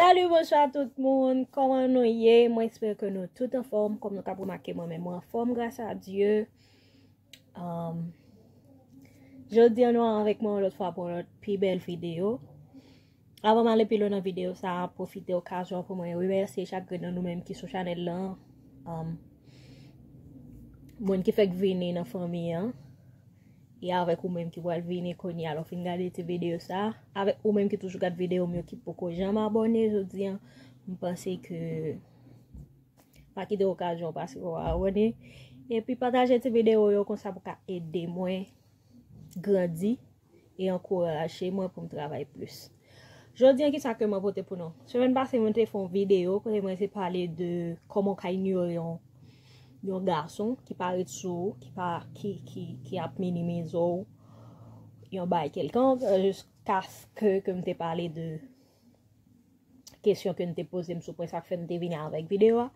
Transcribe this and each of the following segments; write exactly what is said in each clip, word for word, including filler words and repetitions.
Salut, bonsoir tout moun. Kòman nou ye? Mwen espere ke nou tout anfòm. Kòm nou kab remake, mwen menm mwen anfòm, gras a Dye. Um, Jodi an nou avèk mwen yon lòt fwa pou yon lòt pi bèl videyo. Avan m ale pi lwen nan videyo sa a, pwofite okazyon pou mwen remèsye chak grenn nan nou menm ki sou chanèl lan. Um, moun ki fèk vini nan fanmi an. E avèk ou menm ki pral vini kounye a, lè w fin gade ti videyo sa a, avèk ou menm ki toujou gad videyo m yo ki poko janm abòne jodi an, m panse ke pa kite okazyon pase pou w abòne. Epi pataje ti videyo yo konsa pou ka ede mwen grandi e ankouraje mwen pou m travay plis. Jodi an, kisa ke mwen pote pou nou? Semèn pase, mwen te fè yon videyo kote mwen te pale de kòman w ka inyore yon, yon gason ki parèt sou ou, ki pa, ki, ki, ki ap minimize w, yon bagay kèlkonk, jiskaske ke m te pale de kesyon ke n te poze m sou pwen, sa k fè m te vini avèk videyo a.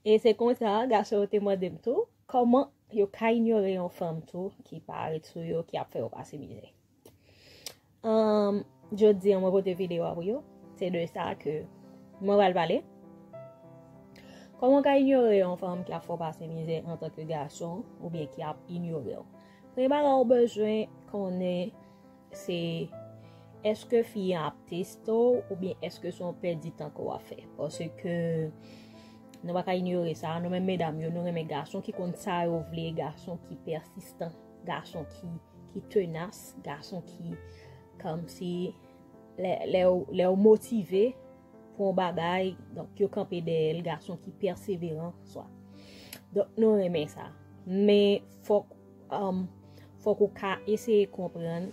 E se konsa, gason yo te mande m tou, kòman yo ka inyore yon fanm tou ki parèt sou yo, ki ap fè yo pase mizè. Um, jodi an, mwen pote videyo a pou yo. Se de sa ke mwen pral pale. Kòman w ka inyore yon fanm ki ap fè w pase mizè antanke gason oubyen ki ap inyore w? Premye bagay ou bezwen konnen se èske fi an ap teste w oubyen èske se yon pèdi tan ke w ap fè? Paske nou pa ka inyore sa. Nou menm medam yo, nou renmen gason ki konn sa yo vle, gason ki pèsistan, gason ki, ki tenas, gason ki kòmsi lè, lè w, lè w motive pou yon bagay, donk yo kanpe dèyè l, gason ki pèseveran, swa. Donk nou renmen sa. Men fòk, um, fòk ou ka eseye konprann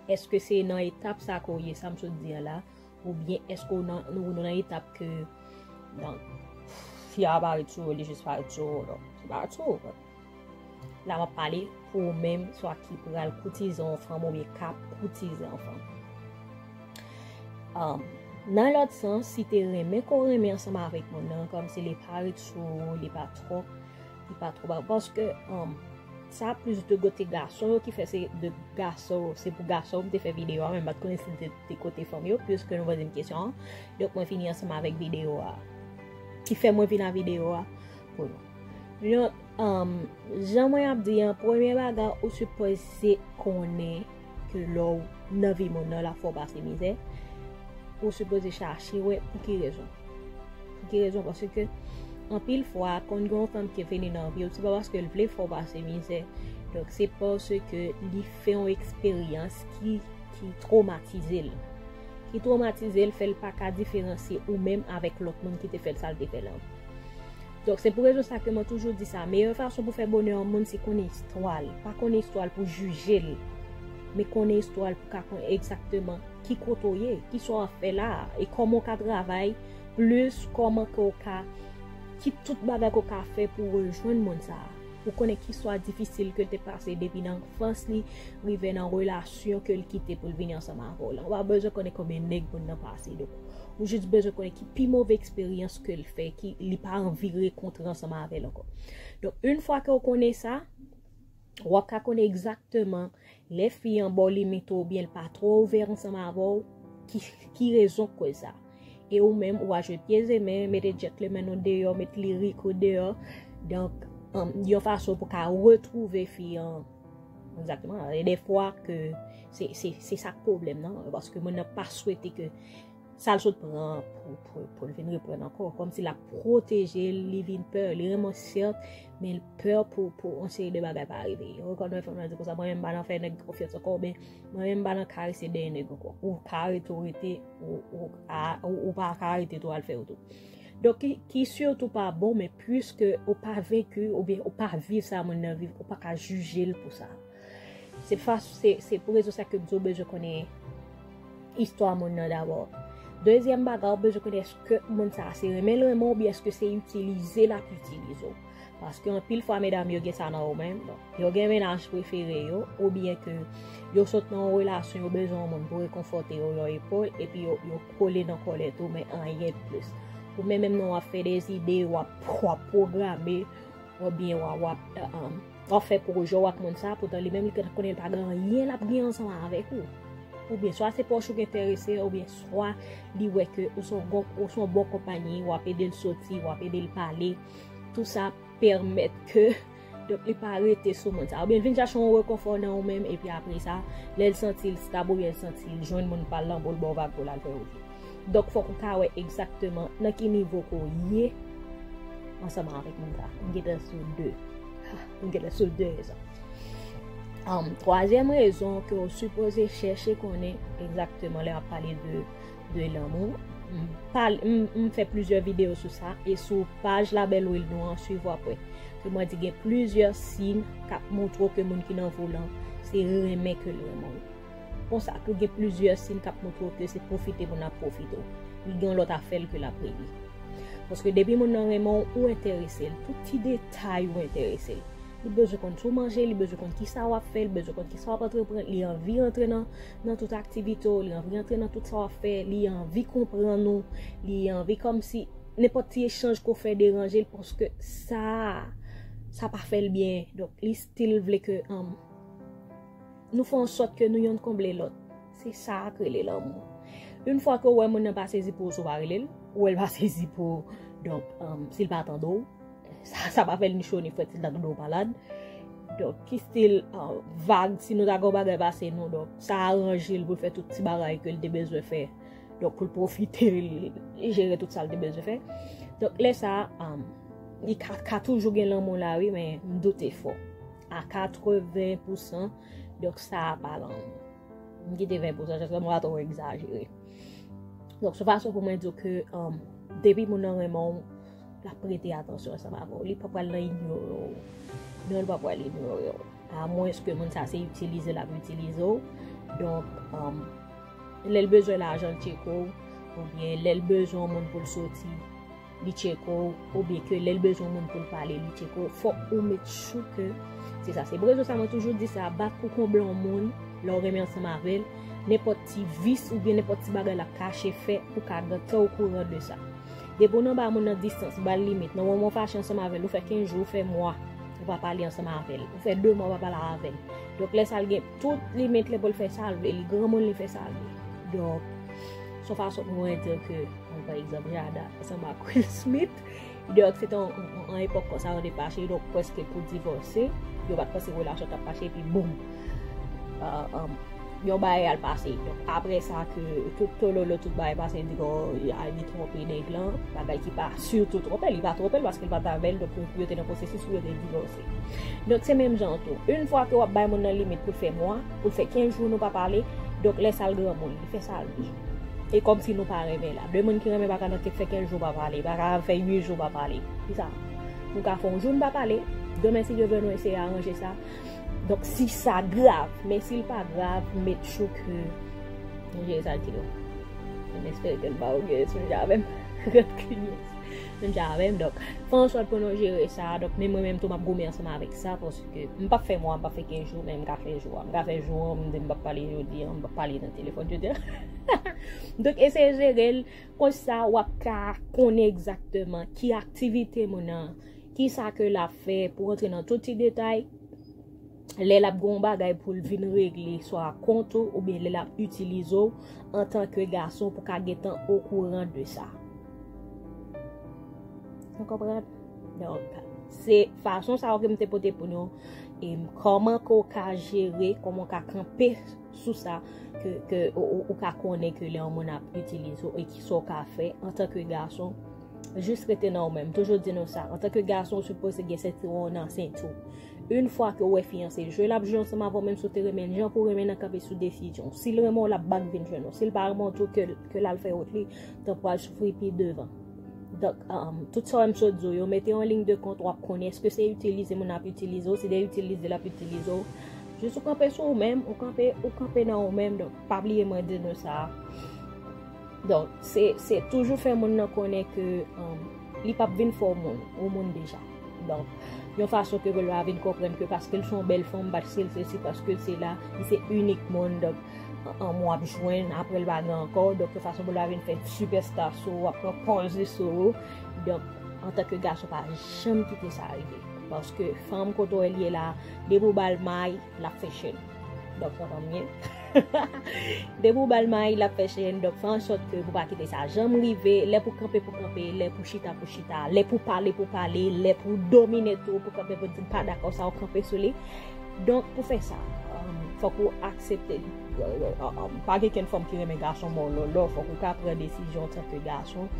èske se nan etap sa ke w ye, sa m sot di an la, oubyen èske w nan, ou nan etap ke, donk, fi a parèt sou ou, li jis parèt sou ou, donk, li parèt sou ou. La, m ap pale pou ou menm, swa ki pral koutize yon fanm oubyen k ap koutize yon fanm. Um, nan lòt sans, si te renmen ke w renmen ansanm avèk moun nan, kòmsi li parèt sou ou, li pa twòp, li pa twòp, paske, um, sa plis de kote gason yo ki fè, se de gason, se pou gason m te fè videyo a, men m pa t konnen si m te, te kote fanm yo, piske nou poze m kesyon an. Donk, mwen fini ansanm avèk videyo a. Ki fè mwen vin a videyo a pou nou. Donk, um, jan mwen ap di an, premye bagay, ou sipoze konnen ke lè w nan vi moun nan, l ap fè w pase mizè, ou sipoze chache wè pou ki rezon. Pou ki rezon? Paske anpil fwa, konn gen yon fanm ki vini nan vi w, se pa paske l vle fè w pase mizè. Donk, se paske li fè yon eksperyans ki, ki twomatize l. Ki twomatize l, fè l pa ka diferansye ou menm avèk lòt moun ki te fè l sa l te fè l an. Donk, se pou rezon sa ke mwen toujou di sa, meyè fason pou fè bonè yon moun, se konnen istwa l. Pa konnen istwa l pou jije l, men konnen istwa l pou ka konnen egzakteman ki kote w ye, ki sa w ap fè la a, e kòman w ka travay plis, kòman ke w ka, ki tout bagay ke w ka fè pou w rejwenn moun sa a. Ou konnen ki istwa difisil ke l te pase depi nan anfans li, rive nan relasyon ke l kite pou l vini ansanm avè w lan. Ou pa bezwen konnen konbyen nèg moun nan pase. Donk, ou jis bezwen konnen ki pi move eksperyans ke l fè, ki li pa anvi rekontre ansanm avè l ankò. Donk, yon fwa ke w konnen sa, w ap ka konnen egzakteman lè fi an ba w limit ou oubyen l pa twò ouvè ansanm avè w, ki, ki rezon k koz sa. E ou menm, ou a jwe pye zemen, mete djètlemenn ou deyò, met lirik ou deyò. Donk, um, yon fason pou ka retwouve fi an. Egzakteman. E defwa ke se, se, se sa k pwoblèm nan, paske moun nan pa swete ke sa l sot pran pou, pou, pou l vin reprann ankò. Kòmsi l ap pwoteje l, li vin pè, li renmen w sèt, men l pè pou, pou yon seri de bagay pa rive. Ou konn wè fanm nan di konsa, mwen menm m pa nan fè nèg konfyans ankò, oubyen mwen menm m pa nan karese dèyè nèg ankò. Ou ka rete, ou rete, ou, ou, a, ou, ou pa ka rete tou al fè ou tou. Donk, ki, ki sitou pa bon, men piske ou pa venki, oubyen ou pa viv sa moun nan viv, ou pa ka jije l pou sa. Se fa-, se, se pou rezon sa ke m di w bezwen konnen istwa moun nan dabò. Dezyèm bagay, ou bezwen konnen èske moun sa a se renmen l renmen w oubyen èske se itilize l ap itilize w. Paske anpil fwa, medam, yo gen sa nan yo menm. Donk, yo gen mennaj prefere yo, oubyen ke yo sot nan yon relasyon, yo bezwen yon moun pou rekonfòte yo, yon epòl, epi yo, yo kole nan kòlèt ou, men anyen de plis. Ou menm, menm nan w ap fè de zide, w ap, w ap pwograme, oubyen w ap, w ap, eh, eh, w ap fè pwojè w ak moun sa, poutan li menm li konnen l pa gen anyen l ap gen ansanm avèk ou. oubyen swa se pwòch ou ki enterese, oubyen swa li wè ke ou se yon bon, ou se yon bon konpanyi, w ap ede l soti, w ap ede l pale. Tou sa pèmèt ke, donk, li pa rete sou moun sa. Oubyen l vin chache yon rekonfò nan ou menm, epi apre sa, lè l santi l stab, oubyen l santi l jwenn moun pa l lan, pou l ba w vag pou l al fè wout li. Donk, fòk ou ka wè egzakteman nan ki nivo ke w ye ansanm avèk moun sa. M gentan sou de. Ha, m gentan sou de rezon. Um, twazyèm rezon ke w sipoze chèche konnen egzakteman lè w ap pale de, de lanmou. M, pal, m, m fè plizyè videyo sou sa e sou paj Labèl Wil nou an, swiv w ap wè. Ke mwen di gen plizyè siy k ap montre w ke moun ki nan vi w lan, se renmen ke l renmen w. Konsa tou, gen plizyè siy k ap montre w ke se pwofite moun ap pwofite w. Li gen yon lòt afè l ke l ap regle. Paske depi moun nan renmen w, ou enterese l. Tout ti detay ou enterese l. Li bezwen konn si w manje, li bezwen konn kisa w ap fè, li bezwen konn kisa w ap antreprann, li anvi antre nan, nan tout aktivite w, li anvi antre nan tout sa w ap fè, li anvi konprann ou, li anvi kòmsi nenpòt ti echanj ke w fè deranje l, paske sa, sa pa fè l byen. Donk, li still vle ke, um, nou fè an sòt ke nou yonn konble lòt. Se sa k rele lanmou. Yon fwa ke w wè moun nan pa sezi pou ou si w pa rele l, ou wè l pa sezi pou ou, donk, um, si l pa tande w, sa, sa pa fè l ni cho ni frèt si l ta tande w malad. Donk, ki stil, uh, vag, si nou ta gen yon bagay pase nou, donk, sa aranje l pou l fè tout ti bagay ke l te bezwen fè. Donk, pou l pwofite, l jere tout sa l te bezwen fè. Donk, lè sa, um, li ka, ka toujou gen lanmou la, wi, men m doute fò. A katreven pousan, donk, sa a pa lanmou. M kite ven pousan, jis mwen pa twò egzajere. Donk, se yon fason pou mwen di w ke, um, depi moun nan renmen w, l ap prete atansyon ansanm avè w. Li pa pral nan inyore w. Non, li pa pral inyore w. Amwens ke moun sa se itilize l ap itilize w. Donk, um, lè l bezwen lajan, l tcheke w, oubyen lè l bezwen yon moun pou l soti, li tcheke w, oubyen ke lè l bezwen yon moun pou l pale, li tcheke w. Fòk ou make sure ke se sa. Se pou rezon sa mwen toujou di sa, bat pou konble yon moun, lè w renmen ansanm avè l, nenpòt ti vis oubyen nenpòt ti bagay l ap kache fè, ou ka gentan okouran de sa. Depi w nan ba moun nan distans, ba l limit. Nan moman w fache ansanm avè l, ou fè kenz jou, ou fè mwa, ou pa pale ansanm avè l. Ou fè de mwa, ou pa pale avè l. Donk, lè sa l gen tout limit li pou l fè sa l vle, li granmoun, li fè sa l vle. Donk, se yon fason pou mwen di ke, pa egzanp, Jada ansanm ak Will Smith. Donk, se te yon, yon, yon epòk konsa, yo te fache, donk, prèske pou divòse. Yo pa t panse relasyon t ap mache, epi boum! Ah, um, yon bagay al pase. Donk, apre sa, ke tout tololo, tout bagay pase, di, oh, li twonpe nèg lan, bagay ki pa sitou twonpe, li pa twonpe l, paske l pa t avè l, donk, yo, yo te nan pwosesis pou yo te divòse. Donk, se menm jan an tou. Yon fwa ke w ap bay moun nan limit pou l fè mwa, pou l fè kenz jou nou pa pale, donk, lè sa l granmoun, li fè sa l vle. E kòmsi nou pa renmen la. De moun ki renmen pa ka nan tèt fè kenz jou pa pale, pa ka fè uit jou pa pale. Ki sa? Nou ka fè yon jou n pa pale, demen, si Dye vle, nou eseye aranje sa. Donk, si sa grav, men si l pa grav, make sure ke nou jere sa l kite w. M espere ke l pa ogeres menm jan avè m. Rant kinyès. Menm jan avè m, donk, fè an sòt pou nou jere sa. Donk, menm mwen menm tou, m ap goumen ansanm avèk sa, paske m p ap fè mwa, m p ap fè kenz jou, men m ka fè jou a. M ka fè jou an, m di m p ap pale jodi an, m p ap pale nan telefòn jodi an. Donk, eseye jere l, konsa w ap ka konnen egzakteman ki aktivite moun nan, ki sa ke l ap fè, pou rantre nan tout ti detay. Lè l ap gen yon bagay pou l vin regle, swa kont ou, oubyen lè l ap itilize w antanke gason pou ka gentan okouran de sa. Ou konprann? Donk, se fason sa yo ke m te pote pou nou. E kòman ke w ka jere, kòman w ka kanpe sou sa ke, ke ou, ou, ou ka konnen ke lè yon moun ap itilize w e ki sa w ka fè antanke gason, jis rete nan ou menm. Toujou di nou sa, antanke gason, ou sipoze gen sentiwon w nan senti w. Yon fwa ke w wè fi an se jwe l ap jwe ansanm avè w, menm si w te renmen l, jan pou w renmen l nan kanpe sou desizyon w. Si l renmen w, l ap bak vin jwenn ou. Si l pa renmen w tou, ke, ke l al fè wout li, tanpri w al soufri pi devan. Donk, um, tout sa w wè m sot di w yo, mete yon liy de kont, w ap konnen èske se itilize moun ap itilize w, si se itilize l ap itilize w. Jis ou kanpe sou ou menm, ou kanpe, ou kanpe nan ou menm, donk, pa bliye mwen di nou sa. Donk, se, se toujou fè moun nan konnen ke, um, li p ap vin fè w moun, ou moun deja. Donk, yon fason ke pou l va vin konprann ke paske l se yon bèl fanm, paske l sesi, paske l sela, li se inik moun, donk, an, an, w ap jwenn, apre l pa gen ankò, donk, yon fason pou l va vin fè sipèsta sou ou, w ap pran pòz li sou ou. Donk, antanke gason, pa janm kite sa rive. Paske fanm kote w wè l ye la, depi w ba l may, l ap fè chèn. Donk, sa pa byen. Depi w ba l mayi, l ap fè chen. Donk, fè an sòt ke pou pa kite sa janm rive. Lè pou kanpe, pou kanpe. Lè pou chita, pou chita. Lè pou pale, pou pale. Lè pou domine tou, pou kanpe, pou di pa dakò sa, w kanpe sou li. Donk, pou fè sa, um, fòk ou aksepte. Um, pa gen kenn fanm ki renmen gason mò lòlò. Fòk ou ka pran desizyon antanke gason,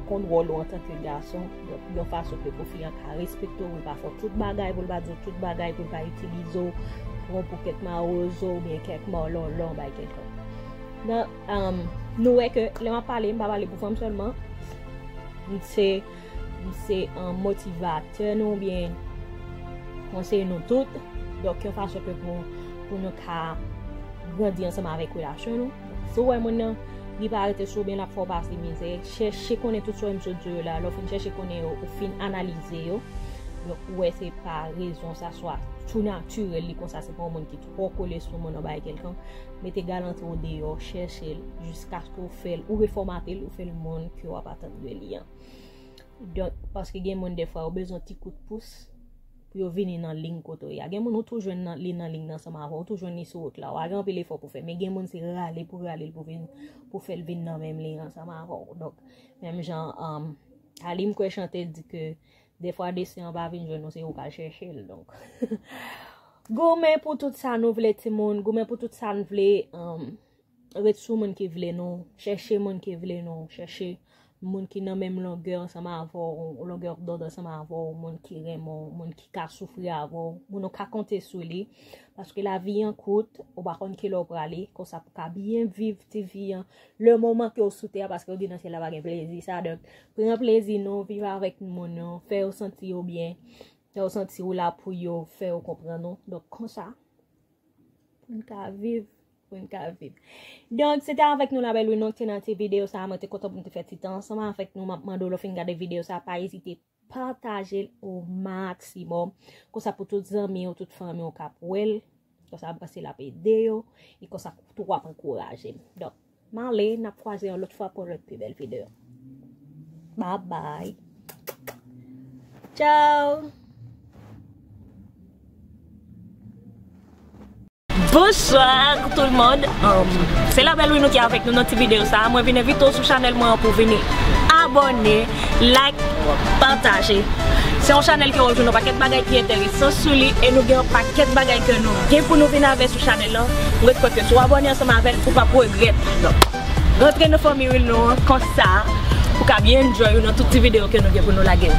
konn wòl ou antanke gason. Donk, yon fason ke pou fi an ka respekte w, pou l pa fè w tout bagay, pou l pa di w tout bagay, pou l pa itilize w, pran w pou kèk mawozo oubyen kèk mò lòlò, bay kèlkonk. Nan, um, nou wè ke lè m ap pale, m pa pale pou fanm sèlman. M se, m se, um, motivatè nou oubyen konseye nou tout. Donk, yon fason ke pou, pou nou ka grandi ansanm avèk relasyon nou. Si w wè moun nan, li pa rete sou oubyen l ap fè w pase mizè, chèche konnen tout sa w wè m sot di yo la. Lè w fin chèche konnen yo, ou fin analize yo. Donk, ou wè se pa rezon sa, swa tou natirèl li konsa, se pa yon moun ki twò kole sou moun nan bagay kèlkonk. Mete galanti w deyò, chèche l, jiskaske w fè l, ou refòmate l, ou fè l moun ke w ap atann de li an. Donk, paske gen moun dèfwa yo bezwen ti kout pous pou yo vini nan liy kote w ye a. Gen moun ou tou jwenn nan, li nan liy nan ansanm avè w, ou tou jwenn li sou wout la. W a gen anpil efò pou fè, men gen moun se rale pou rale l pou vin, pou fè l vin nan menm liy ansanm avè w. Donk, menm jan, um, Ali m kwè chante di ke dèfwa desten an pa vin jwenn ou, se ou k al chèche l. Donk, goumen pou tout sa nou vle, timoun. Goumen pou tout sa n vle. Um, ret sou moun ki vle nou. Chèche moun ki vle nou. Chèche moun ki nan menm longè ansanm avè w, longè dond ansanm avè w, moun ki renmen w, moun ki ka soufri avè w, moun ou ka konte sou li. Paske lavi an kout, ou pa konn kilè w prale, konsa pou ka byen viv ti vi an, le moman ke w sou tè a, paske yo di nan syèl la pa gen plezi sa. Donk, pran plezi nou, viv avèk moun nou, fè yo santi yo byen, fè yo santi w la pou yo, fè yo konprann ou. Donk, konsa, pou n ka viv, pou n ka viv. Donk, se te avèk nou, Labèl Wi, nou te nan ti videyo sa, mwen te kontan pou m te fè ti tan ansanm avèk nou, m ap mande w, lè w fin gade videyo sa, pa ezite pataje l o maksimòm. Konsa pou tout zanmi w, tout fanmi w k ap wè l. Konsa m panse l ap ede yo. E konsa tou w ap ankouraje m. Donk, m ale, n ap kwaze yon lòt fwa pou yon lòt pi bèl videyo. Bye bye. Ciao. Bonsoir tout le monde. Um, se Labèl Wi nou ki avèk nou nan ti videyo sa. Mwen vin envite w sou chanèl mwen an pou vini abòne, like, pataje. Se yon chanèl ke w ap jwenn yon pakèt bagay ki enteresan sou li e nou gen yon pakèt bagay ke nou gen pou nou vin avè sou chanèl lan. Mwen kwè ke si w abòne ansanm avè l, ou p ap regrèt. Donk, rantre nan fanmi Wi nou an konsa, ou ka byen enjoy ou nan tout ti videyo ke nou gen pou nou lage.